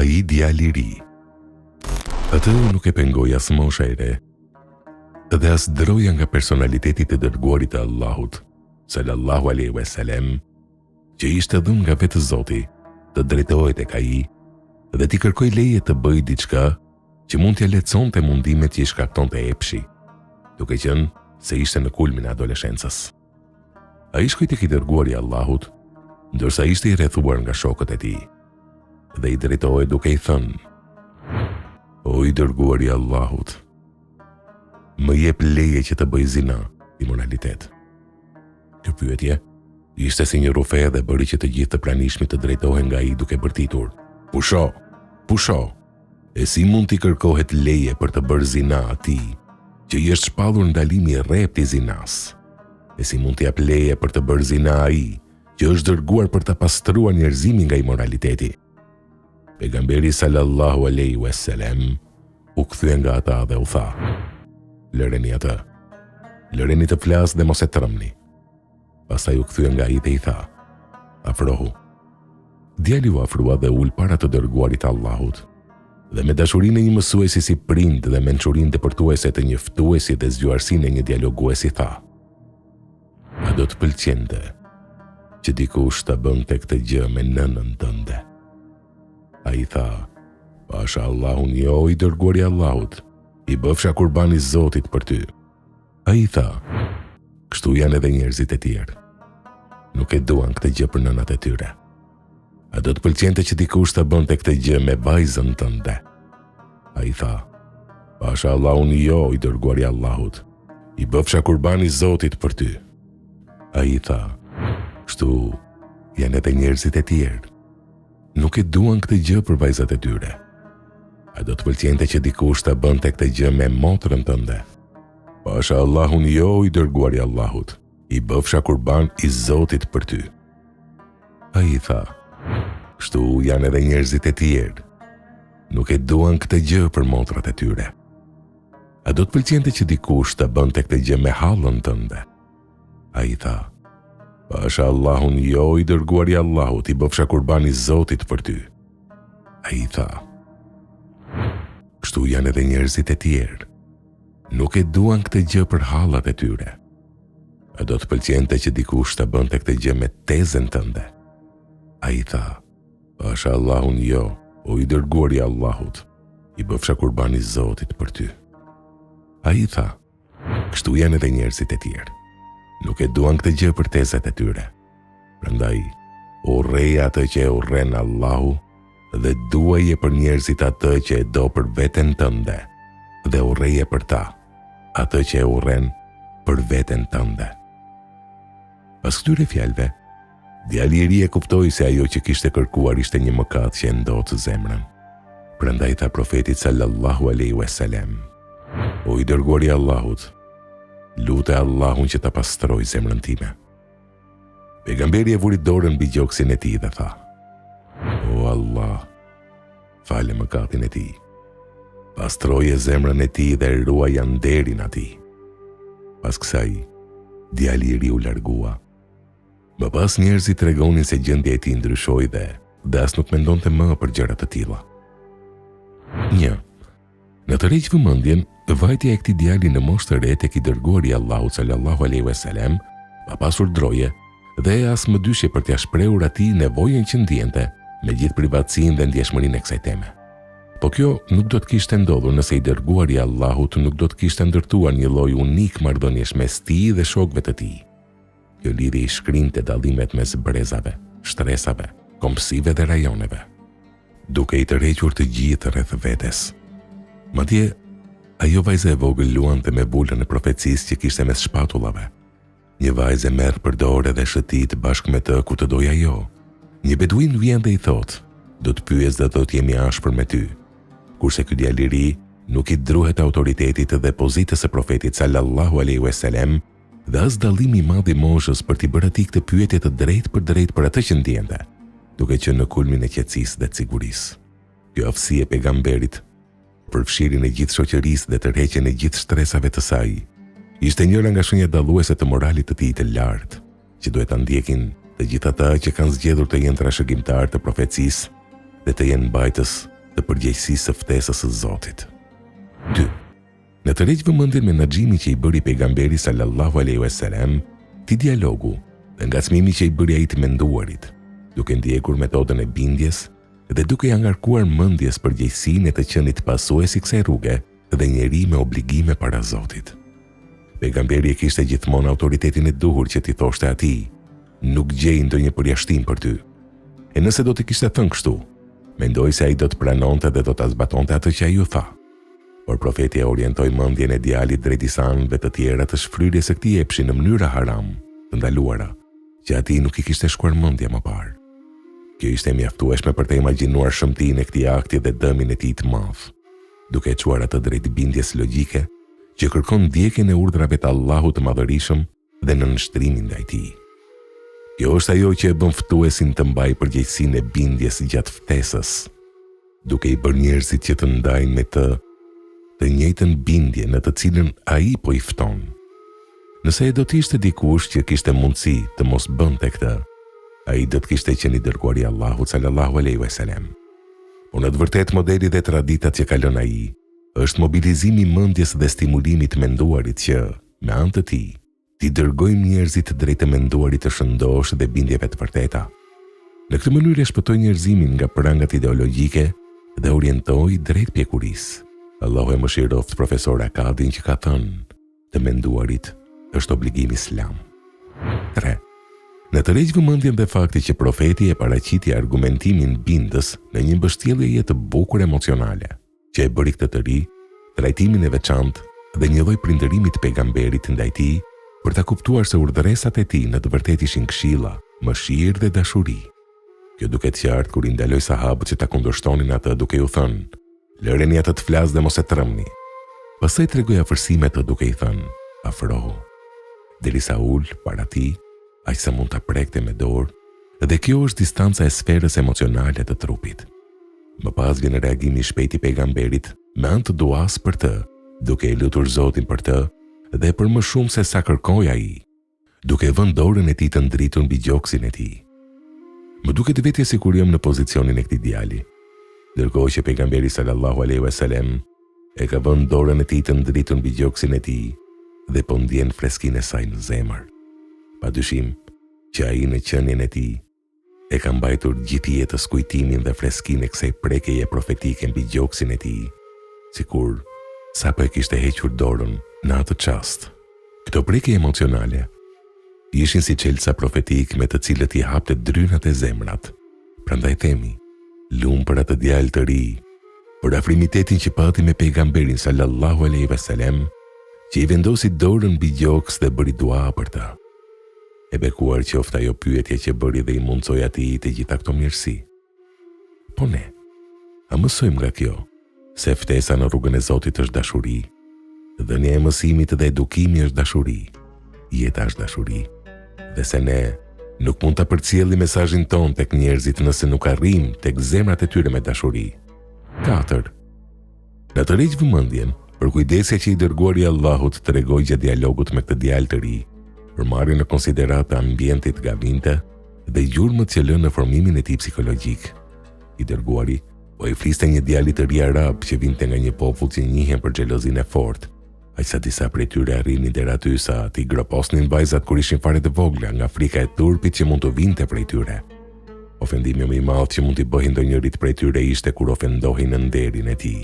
Ai djalë i ri. Atë nuk e pengoi as mosha e re dhe as droja nga personaliteti i të dërguarit të Allahut, sallallahu alaihi wasallam, që i ishte dhënë nga vetë Zoti, të drejtohej tek ai dhe t'i kërkojë leje të bëjë diçka që mund t'ia lehtësonte mundimet që i shkaktonte epshi, duke qenë se ishte në kulmin e adoleshencës. Ai shkoi tek i dërguari i Allahut, ndërsa ishte i rrethuar nga shokët e tij, dhe i drejtohej duke i thënë: O i dërguari i Allahut, më jep leje që të bëj zina, imoralitet. Kjo pyetje ishte si një rrufe dhe bëri që të gjithë të pranishmit të drejtohen nga ai duke bërtitur: Pusho! Pusho! E si mund t'i kërkohet leje për të bërë zina atij, që i është shpallur ndalimi i rreptë i zinasë? E si mund t'i japë leje për të bërë zina ai, që është dërguar për ta pastruar njerëzimin nga imoraliteti? Pejgamberi sallallahu alaihi wasallam u kthye nga ata dhe u tha: Lëreni atë. Lëreni të flasë dhe mos e trembni. Pastaj u kthye nga ai dhe i tha: Afrohu. Djali u afrua dhe u ul para të dërguarit të Allahut. Dhe me dashurinë e një mësuesi si prind dhe mençurinë depërtuese të një ftuesi dhe zgjuarsinë e një dialoguesi tha: A do të pëlqente që dikush ta bënte këtë gjë me nënën tënde? Ai tha: Pasha Allahun jo, i dërguari i Allahut, i bëfsha kurban i Zotit për ty. Ai tha: Kështu janë edhe njerëzit e tjerë. Nuk e duan këtë gjë për nënat e tyre. A do të pëlqente që dikush ta bënte këtë gjë me vajzën tënde? Ai tha: Pasha Allahun jo, i dërguari i Allahut, i bëfsha kurban i Zotit për ty. Ai tha: Kështu janë edhe njerëzit e tjerë. Nuk e duan këtë gjë për vajzat e tyre. A do të pëlqente që dikush ta bënte këtë gjë me motrën tënde? Pasha Allahun jo, i dërguari i Allahut, i bëfsha kurban i Zotit për ty. Ai tha, kështu janë edhe njerëzit e tjerë. Nuk e duan këtë gjë për motrat e tyre. A do të pëlqente që dikush ta bënte këtë gjë me hallën tënde? Ai tha, pasha Allahun jo, i dërguari i Allahut, i bëfsha kurban i Zotit për ty. Ai tha, kështu janë edhe njerëzit e tjerë. Nuk e duan këtë gjë për hallat e tyre. A do të pëlqente që dikush ta bënte këtë gjë me tezen tënde? Ai tha, pasha Allahun jo, o i dërguari i Allahut, i bëfsha kurban i Zotit për ty. Ai tha, kështu janë edhe njerëzit e tjerë. Nuk e duan këtë gjë për tezet e tyre. Prandaj, urreje atë që e urren Allahu dhe duaje për njerëzit atë që e do për veten tënde dhe urreje për ta atë që e urren për veten tënde. Pas këtyre fjalëve, djali i ri e kuptoi se ajo që kishte kërkuar ishte një mëkat që e ndotë zemrën. Prandaj tha profetit sallallahu alaihi wasallam, o i dërguari i Allahut, lute Allahun që ta pastrojë zemrën time. Pejgamberi e vuri dorën mbi gjoksin e tij dhe tha: O Allah, fale mëkatin e tij. Pastroje zemrën e tij dhe ruaja nderin atij. Pas kësaj, djali i ri u largua. Më pas njerëzit tregonin se gjendja e tij ndryshoi dhe dhe as nuk mendonte më për gjëra të tilla. 1. Na tërheq vëmendjen vajtja e këtij djali në moshë të re tek i dërguari i Allahut sallallahu alaihi wasallam, pa pasur droje dhe as mëdyshje për t'ia shprehur atij nevojën që ndiente, me gjithë privatësinë dhe ndjeshmërinë e kësaj teme. Po kjo nuk do të kishte ndodhur nëse i dërguari i Allahut nuk do të kishte ndërtuar një lloj unik marrëdhëniesh mes tij dhe shokëve të tij. Kjo lidhje i shkrinte dallimet mes brezave, shtresave, kombësive dhe rajoneve, duke i tërhequr të gjithë rreth vetes. Madje, ajo vajza e vogël luante me vulën e profecisë që kishte mes shpatullave. Një vajzë e merr për dore dhe shëtit bashkë me të ku të dojë ajo. Një beduin vjen dhe i thotë, do të pyes dhe do të jem i ashpër me ty. Kurse ky djalë i ri nuk i druhet autoritetit dhe pozitës së profetit sallallahu alaihi wasallam dhe as dallimi i madh i moshës për t'i bërë atij këtë pyetje të drejtpërdrejtë për atë që ndiente, duke qenë në kulmin e qetësisë dhe të sigurisë. Kjo aftësi e pejgamberit, përfshirjen e gjithë shoqërisë dhe tërheqjen e gjithë shtresave të saj, ishte njëra nga shenjat dalluese të moralit të tij të lartë, që duhet ta ndjekin të gjithë ata që kanë zgjedhur të jenë trashëgimtarë të profecisë dhe të jenë mbajtës. përgjegjësisë së ftesës së Zotit. 2. Na tërheq vëmendjen menaxhimi që i bëri pejgamberi sallallahu alejhi ue selem këtij dialogu dhe ngacmimi që i bëri ai të menduarit, duke ndjekur metodën e bindjes dhe duke ia ngarkuar mendjes përgjegjësinë e të qenit pasues i kësaj rruge dhe njeri me obligime para Zotit. Pejgamberi e kishte gjithmonë autoritetin e duhur që t'i thoshte atij, nuk gjej ndonjë përjashtim për ty. E nëse do t'i kishte thënë kështu, mendoj se ai do të pranonte dhe do ta zbatonte atë që ai u tha. Por profeti e orientoi mendjen e djalit drejt disa anëve të tjera të shfryrjes së këtij epshi në mënyra haram, të ndaluara, që atij nuk i kishte shkuar mendja më parë. Kjo ishte e mjaftueshme për të imagjinuar shëmtinë e këtij akti dhe dëmin e tij të madh, duke e çuar atë drejt bindjes logjike që kërkon ndjekjen e urdhrave të Allahut të Madhërishëm dhe nënshtrimin ndaj tij. Kjo është ajo që e bën ftuesin të mbajë përgjegjësinë e bindjes gjatë ftesës, duke i bërë njerëzit që të ndajnë me të të njëjtën bindje në të cilën ai po i fton. Nëse do të ishte dikush që kishte mundësi të mos bënte këtë, ai do të kishte qenë i dërguari i Allahut sallallahu alaihi wasallam. Por në të vërtetë modeli dhe traditat që ka lënë ai është mobilizimi i mendjes dhe stimulimi i të menduarit që Me anë të tij, t'i dërgojmë njerëzit drejt të menduarit të shëndoshë dhe bindjeve të vërteta. Në këtë mënyrë e shpëtoi njerëzimin nga prangat ideologjike dhe orientoi drejt pjekurisë. Allahu e mëshiroftë profesor Akadin që ka thënë, të menduarit është obligim islam. 3. Na tërheq vëmendjen dhe fakti që profeti e paraqiti argumentimin bindës në një mbështjelljeje të bukur emocionale. që e bëri këtë të ri, trajtimin e veçantë dhe një lloj prindërimi të pejgamberit ndaj tij për ta kuptuar se urdhëresat e tij në të vërtetë ishin këshilla, mëshirë dhe dashuri. Kjo duket qartë kur i ndaloi sahabët që ta kundërshtonin atë duke ju thënë, Lëreni atë të flasë dhe mos e trembni. Pastaj tregoi afërsi me të duke i thënë, Afrohu. Derisa u ul para tij, aq sa mund ta prekte me dorë, dhe kjo është distanca e sferës emocionale të trupit. Më pas vjen reagimi i shpejtë i pejgamberit me anë të duasë për të, duke e lutur Zotin për të dhe për më shumë se sa kërkoi ai, duke vënë dorën e tij të ndritur mbi gjoksin e tij. Më duket vetja sikur jam në pozicionin e këtij djali, ndërkohë që pejgamberi sallallahu alaihi wasallam e ka vënë dorën e tij të ndritur mbi gjoksin e tij dhe po ndjen freskinë e saj në zemër. Pa dyshim që ai në qenien e tij E ka mbajtur gjithë jetës kujtimin dhe freskinë e kësaj prekjeje profetike mbi gjoksin e tij, sikur sapo e kishte hequr dorën në atë çast. Këto prekje emocionale ishin si çelësa profetikë me të cilët i hapte drynat e zemrat. Prandaj themi, lum për atë djalë të ri, për afrimitetin që pati me pejgamberin sallallahu alaihi wasallam, që i vendosi dorën mbi gjoks dhe bëri dua për të. E bekuar qoftë ajo pyetje që bëri dhe i mundësoi atij të gjitha këto mirësi. Po ne, a mësojmë nga kjo se ftesa në rrugën e Zotit është dashuri, dhënia e mësimit dhe edukimi është dashuri, jeta është dashuri, dhe se ne nuk mund ta përcjellim mesazhin tonë tek njerëzit nëse nuk arrijmë tek zemrat e tyre me dashuri. 4. Na tërheq vëmendjen përkujdesja që i dërguari i Allahut tregoi gjatë dialogut me këtë djalë të ri, për marrjen në konsideratë të ambientit nga vinte dhe gjurmët që lë në formimin e tij psikologjik. I dërguari po i fliste një djali të ri arab që vinte nga një popull që njihen për xhelozinë e fortë, aq sa disa prej tyre arrinin deri aty sa t'i groposnin vajzat kur ishin fare të vogla nga frika e turpit që mund të vinte prej tyre. Ofendimi më i madh që mund t'i bëhej ndonjërit prej tyre ishte kur ofendohej në nderin e tij.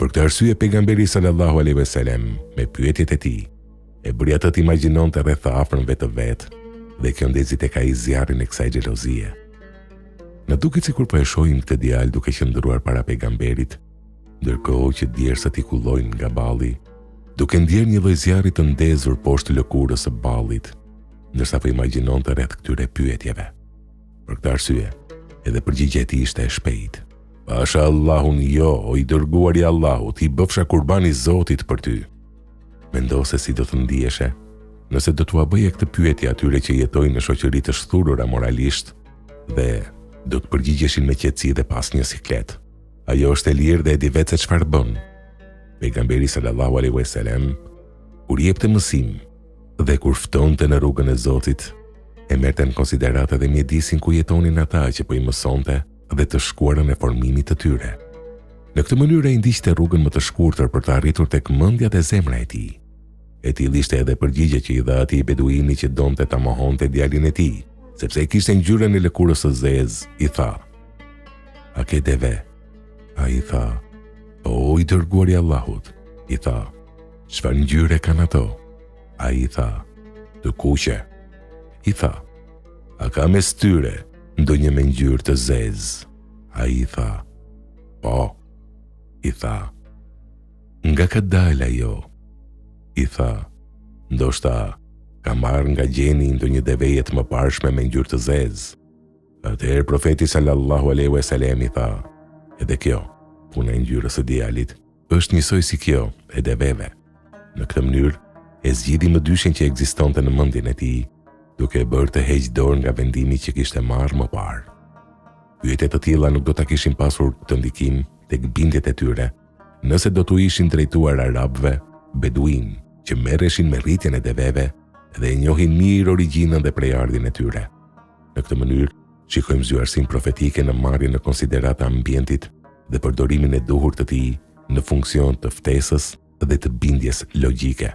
Për këtë arsye pejgamberi sallallahu alaihi wasallam me pyetjet e tij e bëri atë të imagjinonte rreth të afërmve të vet dhe kjo ndezi tek ai zjarrin e kësaj xhelozie. Na duket sikur po e shohim këtë djalë duke qëndruar para pejgamberit, ndërkohë që djersët i kullojnë nga balli, duke ndjerë një lloj zjarri të ndezur poshtë lëkurës së ballit, ndërsa po imagjinonte rreth këtyre pyetjeve. Për këtë arsye, edhe përgjigja e tij ishte e shpejtë. Pasha Allahun jo, o i dërguari i Allahut, i bëfsha kurban i Zotit për ty. Mendo se si do të ndiheshe, nëse do t'ua bëje këtë pyetje atyre që jetojnë në shoqëri të shthurura moralisht dhe do të përgjigjeshin me qetësi dhe pa asnjë siklet. Ajo është e lirë dhe e di vetë se çfarë bën. Pejgamberi sallallahu alaihi wasallam kur jepte mësim Dhe kur ftonte në rrugën e Zotit, e merrte në konsideratë edhe mjedisin ku jetonin ata që po i mësonte dhe të shkuarën e formimit të tyre. Në këtë mënyrë ai ndiqte rrugën më të shkurtër për të arritur tek mendja dhe zemra e tij. E tillë ishte edhe përgjigja që i dha atij beduini që donte ta mohonte djalin e tij, sepse e kishte ngjyrën e lëkurës së zezë, i tha: A ke deve? Ai tha: Po, i dërguari i Allahut. I tha: Çfarë ngjyre kanë ato? Ai tha: Të kuqe. I tha: A ka mes tyre ndonjë me ngjyrë të zezë? Ai tha: Po. I tha: Nga ka dalë ajo? I tha: Ndoshta ka marrë nga gjeni i ndonjë deveje të mëparshme me ngjyrë të zezë. Atëherë profeti sallallahu alaihi wasallam i tha: Edhe kjo, puna e ngjyrës së djalit, është njësoj si kjo e deveve. Në këtë mënyrë, e zgjidhi mëdyshjen që ekzistonte në mendjen e tij, duke e bërë të heqë dorë nga vendimi që kishte marrë më parë. Pyetje të tilla nuk do ta kishin pasur këtë ndikim tek bindjet e tyre, nëse do t'u ishin drejtuar arabëve beduinë që merreshin me rritjen e deveve dhe e njohin mirë origjinën dhe prejardhjen e tyre. Në këtë mënyrë, shikojmë zgjuarsinë profetike në marrjen në konsideratë të ambientit dhe përdorimin e duhur të tij në funksion të ftesës dhe të bindjes logjike.